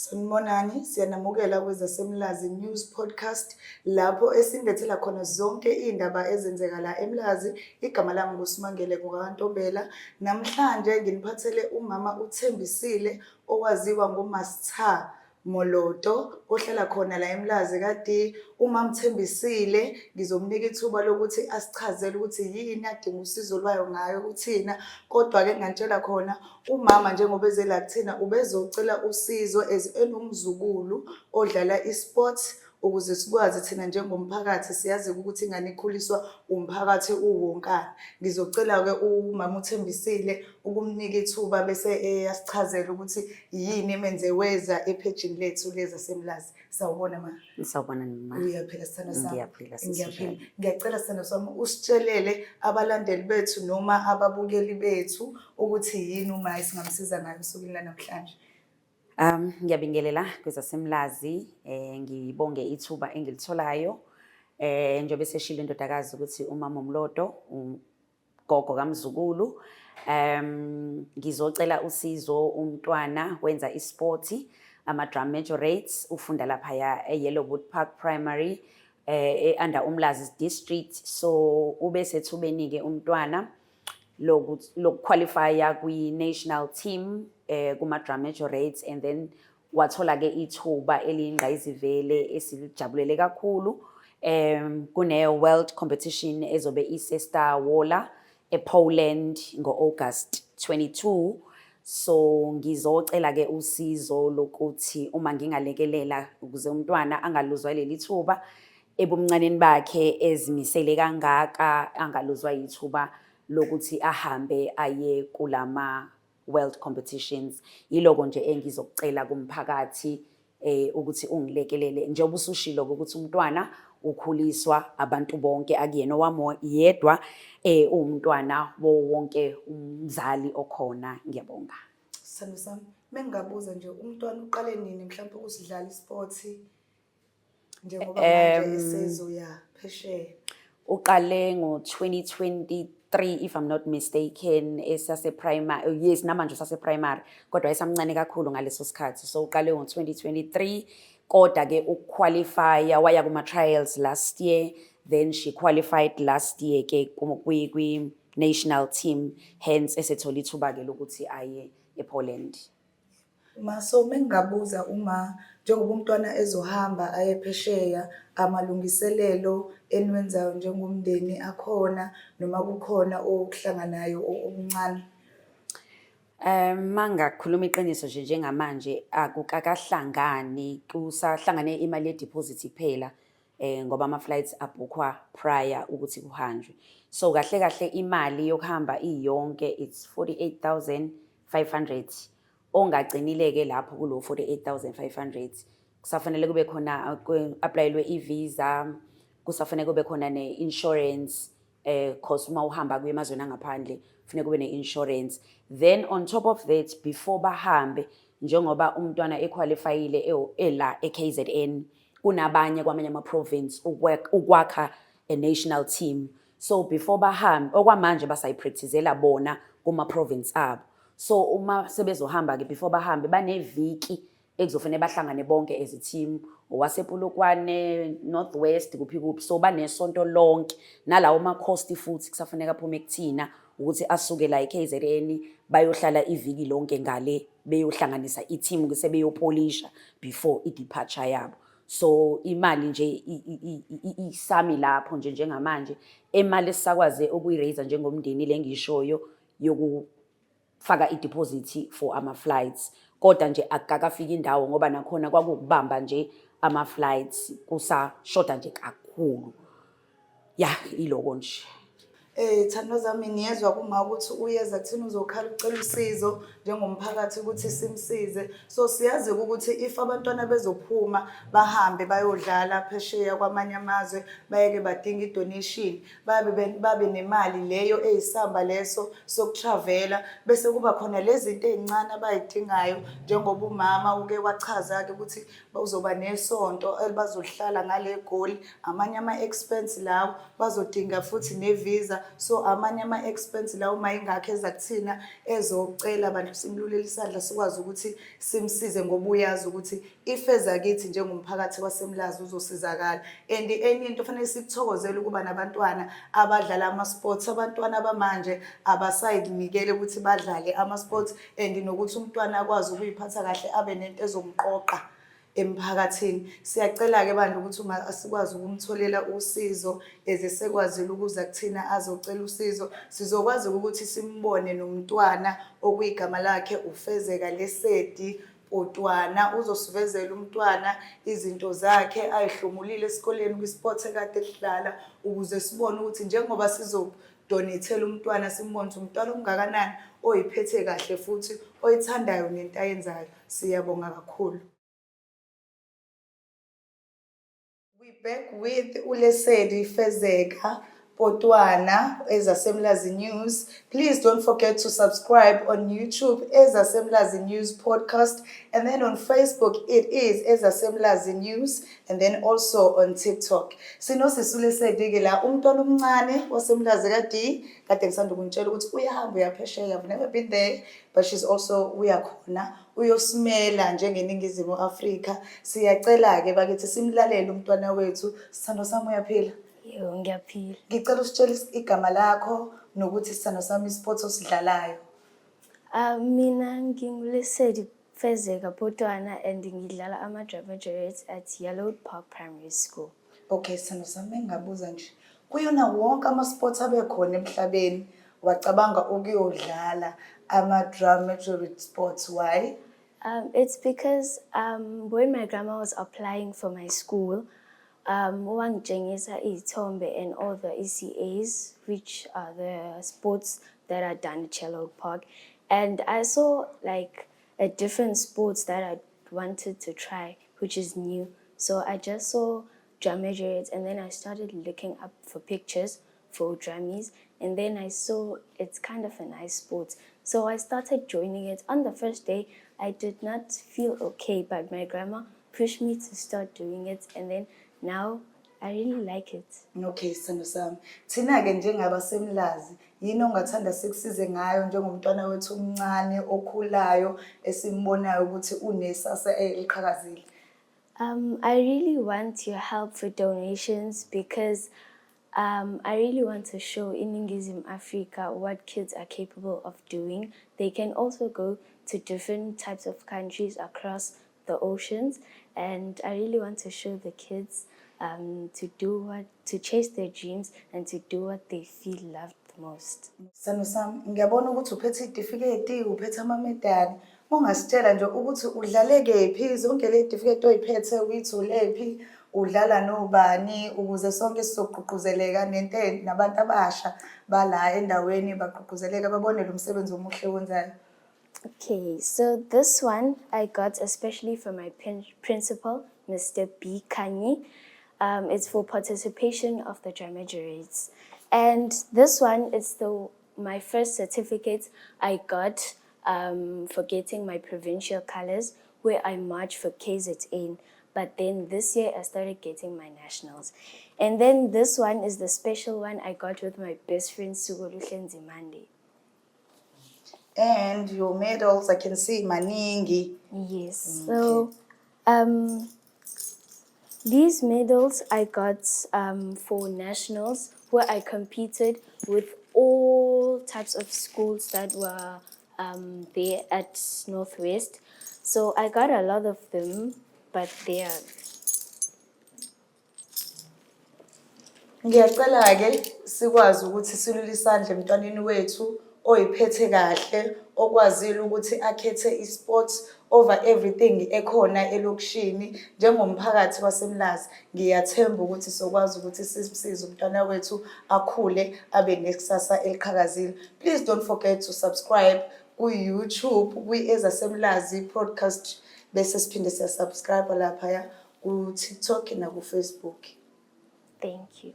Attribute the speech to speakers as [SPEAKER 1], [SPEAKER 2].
[SPEAKER 1] Sanibonani, siyanamukela kwezaseMlazi News Podcast lapho esinilethela khona zonke iy'ndaba ezenzeka la eMlazi. Igama lami nguSimangele ngokaNtombela. Namhlanje nginiphathele umama uThembisile owaziwa ngoMaster Moloto ohlala khona la eMlazi ka-D. Umama uThembisile ngizomnika ithuba lokuthi asichazele ukuthi yini adinga usizo lwayo ngayo kuthina. Kodwa-ke nginganitshela khona umama njengoba eze la kuthina ubezocela usizo as enomzukulu odlala i-sport ukuze sikwazi thina njengomphakathi, siyazi ukuthi ingane ikhuliswa umphakathi uwonkana. Ngizocela-ke umama uThembisile ukumnika ithuba bese eyasichazela ukuthi yini emenze weza ephejini lethu lezaseMlazi. Sawubona, ma.
[SPEAKER 2] Sawubona, ma.
[SPEAKER 1] Uyaphila, sithando sami?
[SPEAKER 2] Ngiyaphila, sisi.
[SPEAKER 1] Ngiyaphila.
[SPEAKER 2] Njani?
[SPEAKER 1] Ngiyacela, sithando sami, usitshelele abalandeli bethu noma ababukeli bethu ukuthi yini uma esingamsiza ngayo osukwini lanamhlanje.
[SPEAKER 2] Ngiyabingelela kwezaseMlazi, ngibonge ithuba engilitholayo. Njengoba eseshilo indodakazi ukuthi umama uMloto ugogo kaMzukulu. Ngizocela usizo, umntwana wenza isport, ama drum majorettes, ufunda lapha ya eYellowwood Park Primary under uMlazi District. So ube sethubeni ke umntwana lokuqualifya kwi-national team kuma drum majorettes and then wathola ke ithuba eliyingqayizivele esilijabulele kakhulu. Kune world competition ezobe ise Wola ePoland ngo-August 22. So ngizocela ke usizo lokuthi uma ngingalekelela ukuze umntwana angaluzwa leli thuba ebumncaneni bakhe, ezimisele kangaka, angaluzwa ithuba lokuthi ahambe aye kulama world competitions. Yiloko nje engizokucela kumphakathi ukuthi ungilekelele, njengoba usushilo ukuthi umntwana ukhuliswa abantu bonke, akuyena owami yedwa, uwumntwana wonke umzali okhona. Ngiyabonga.
[SPEAKER 1] Sithando sami, mengingabuza nje, umntwana uqale nini mhlawumbe ukusidlala isport njengoba manje esezoya phesheya?
[SPEAKER 2] Uqale ngo-2023, if I'm not mistaken, esase primary. Yes, namanje usase primary, kodwa esamncane kakhulu ngaleso sikhathi. So uqale ngo-2023, kodwa ke ukuqualifya waya kuma trials last year, then she qualified last year ke kwi national team, hence esethola ithuba ke lokuthi aye ePoland.
[SPEAKER 1] Ma, so mengingabuza, uma njengoba umntwana ezohamba aye phesheya, amalungiselelo eniwenzayo njengomndeni akhona noma kukhona okuhlanganayo okuncane?
[SPEAKER 2] Mangakhuluma iqiniso nje, njengamanje akukakahlangani, kusahlangane imali ye-deposit kuphela ngoba ama-flights abhukhwa prior ukuthi kuhanjwe. So kahle kahle imali yokuhamba iyonke it's 48,500. Ongagcinile-ke lapho kulo 48,500, kusafanele kube khona applyelwe i-visa, kusafanele kube khona ne-insurance, cause uma uhamba kuye emazweni angaphandle kufuneka kube ne-insurance. Then on top of that, before bahambe, njengoba umntwana equalifyile ela e-KZN, kunabanye kwamanye ama-province ukwakha a national team. So before bahambe, okwamanje basayipracticela bona kuma-province abo. So uma sebezohamba-ke, before bahambe baneviki ekuzofanele bahlangane bonke as a team, owasePolokwane, North West, kuphi kuphi. So banesonto lonke nalawo ma-cost futhi kusafuneka aphume kuthina ukuthi asuke la e-KZN bayohlala iviki lonke ngale, beyohlanganisa i-team sebeyopolisha before i-departure yabo. So imali nje isami lapho nje njengamanje, emali esisakwaze ukuyiraise njengomndeni le ngishoyo yokufaka i-deposit for ama-flights, kodwa nje akukakafiki indawo ngoba nakhona kwakukubamba nje ama-flights, kusashoda nje kakhulu. Ya, iloko nje.
[SPEAKER 1] Thandwa zami, niyezwa kuma ukuthi uyeza kuthina uzokhala ucela usizo njengomphakathi ukuthi simsize. So siyazi ukuthi if abantwana bezophuma bahambe bayodlala phesheya kwamanye amazwe, bayeke badinga i-donation, babe nemali leyo eyisamba leso sokutravela, bese kuba khona lezi zinto ey'ncane abay'dingayo, njengoba umama uke wachaza-ke ukuthi uzoba nesonto elibazohlala ngale Goli, amanye ama-expense lawo, bazodinga futhi ne-visa. So amanye ama-expense lawo uma ingakho eza kuthina ezocela abantu simlulele isandla sikwazi ukuthi simsize, ngoba uyazi ukuthi if eza kithi njengomphakathi waseMlazi uzosizakala. And enye into fanele sikuthokozele ukuba nabantwana abadlala ama-sports. Abantwana bamanje abasayinikele ukuthi badlale ama-sports, and nokuthi umntwana akwazi ukuyiphatha kahle, abe nento ezomqoqa emphakathini. Siyacela-ke bandla ukuthi uma sikwazi ukumtholela usizo ezesekwazile ukuza kuthina azocela usizo, sizokwazi ukuthi simbone nomntwana okuyigama lakhe uFezeka Lesedi Potwana. Uzosivezela umntwana izinto zakhe ayihlomulile esikoleni kwi-sport ekade edlala, ukuze sibone ukuthi njengoba sizodonethela umntwana, simbone ukuthi umntwana omngakanani oyiphethe kahle futhi oyithandayo nento ayenzayo. Siyabonga kakhulu. We back with uLesedi Fezeka Potwana, Ezasemlazi News. Please don't forget to subscribe on YouTube, Ezasemlazi News Podcast, and then on Facebook it is Ezasemlazi News, and then also on TikTok. Sinosisi uLesedi ke la, umntwana omncane waseMlazi ka-D, kade ngisanda ukunitshela ukuthi uyahamba uyaphesheya. I've never been there, but she's also uyakhona uyosimela njengeNingizimu Afrika. Siyacela-ke bakithi simlalele umntwana wethu. Sithando sami, uyaphila?
[SPEAKER 3] Yebo, ngiyaphila.
[SPEAKER 1] Ngicela usitshele igama lakho nokuthi, sithando sami, i-sport osidlalayo.
[SPEAKER 3] Mina nginguLesedi Fezeka Potwana and ngidlala ama-drum majorettes at Yellowwood Park Primary School.
[SPEAKER 1] Okay, sithando sami, engingabuza nje, kuyona wonke ama-sports abekhona emhlabeni, wacabanga ukuyodlala ama-drum majorette sports, why?
[SPEAKER 3] It's because when my grandma was applying for my school, wangitshengisa iy'thombe and all the ECAs, which are the sports that are done at Yellowwood Park. And I saw like a different sports that I wanted to try, which is new. So I just saw drum majorettes and then I started looking up for pictures for drummies, and then I saw it's kind of a nice sport. So I started joining it. On the first day, I did not feel okay, but my grandma pushed me to start doing it, and then now I really like it.
[SPEAKER 1] Okay, sithando sami, thina-ke njengabasemlazi, yini ongathanda sikusize ngayo njengomntwana wethu omncane okhulayo esimbonayo ukuthi unesasa eliqhakazile?
[SPEAKER 3] I really want your help for donations because I really want to show iNingizimu Afrika what kids are capable of doing. They can also go to different types of countries across the oceans, and I really want to show the kids to chase their dreams and to do what they feel loved the most.
[SPEAKER 1] Sithando sami, ngiyabona ukuthi uphethe iy'tifiketi, uphethe amamedali. Ungasitshela nje ukuthi udlale kephi zonke le y'tifiketi oy'phethe, uyitholephi, udlala nobani, ukuze sonke sizogqugquzeleka nento nabantu abasha bala endaweni bagqugquzeleke babone lo msebenzi omuhle owenzayo.
[SPEAKER 3] Okay, so this one I got especially from my principal, Mr. B. Kanyi. It's for participation of the drum majorettes. And this one is the my first certificate I got for getting my provincial colors, where I marched for KZN. But then this year I started getting my nationals. And then this one is the special one I got with my best friend Sugoluhle Nzimande.
[SPEAKER 1] And your medals, I can see maningi.
[SPEAKER 3] Yes. So, these medals I got for nationals where I competed with all types of schools that were there at Northwest. So I got a lot of them, but they are
[SPEAKER 1] Ngiyacela-ke sikwazi ukuthi silule isandla emntwaneni wethu oyiphethe kahle, okwazile ukuthi akhethe i-sports over everything ekhona elokishini. Njengomphakathi waseMlazi, ngiyathemba ukuthi sokwazi ukuthi simsize umntwana wethu akhule abe nekusasa eliqhakazile. Please don't forget to subscribe ku-YouTube, kwi-Ezasemlazi Podcast, bese siphinde siya-subscribe laphaya ku-TikTok naku-Facebook.
[SPEAKER 3] Thank you.